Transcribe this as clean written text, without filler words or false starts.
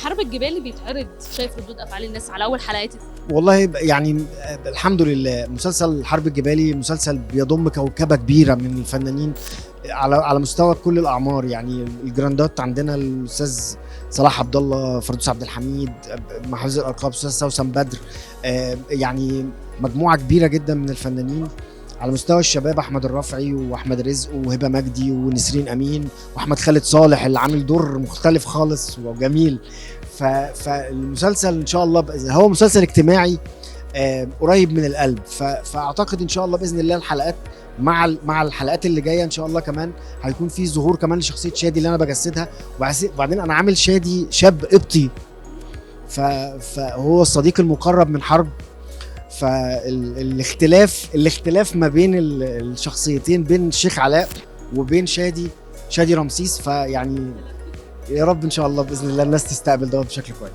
حرب الجبال بيتعرض، شايف ردود افعال الناس على اول حلقات؟ والله يعني الحمد لله، مسلسل حرب الجبالي مسلسل بيضم كوكبه كبيرة من الفنانين على مستوى كل الاعمار. يعني الجراندات عندنا الاستاذ صلاح عبد الله، فردوس عبد الحميد، مع حفظ الالقاب استاذ سوسن بدر، يعني مجموعة كبيرة جدا من الفنانين. على مستوى الشباب احمد الرافعي واحمد رزق وهبه مجدي ونسرين امين واحمد خالد صالح اللي عامل دور مختلف خالص وجميل. فالمسلسل ان شاء الله هو مسلسل اجتماعي قريب من القلب. فاعتقد ان شاء الله باذن الله الحلقات مع الحلقات اللي جاية ان شاء الله كمان هيكون في ظهور كمان لشخصية شادي اللي انا بجسدها. وبعدين انا عامل شادي شاب قبطي، فهو الصديق المقرب من حرب. فالاختلاف ما بين الشخصيتين، بين الشيخ علاء وبين شادي رمسيس. فيعني يا رب ان شاء الله باذن الله الناس تستقبل ده بشكل كويس.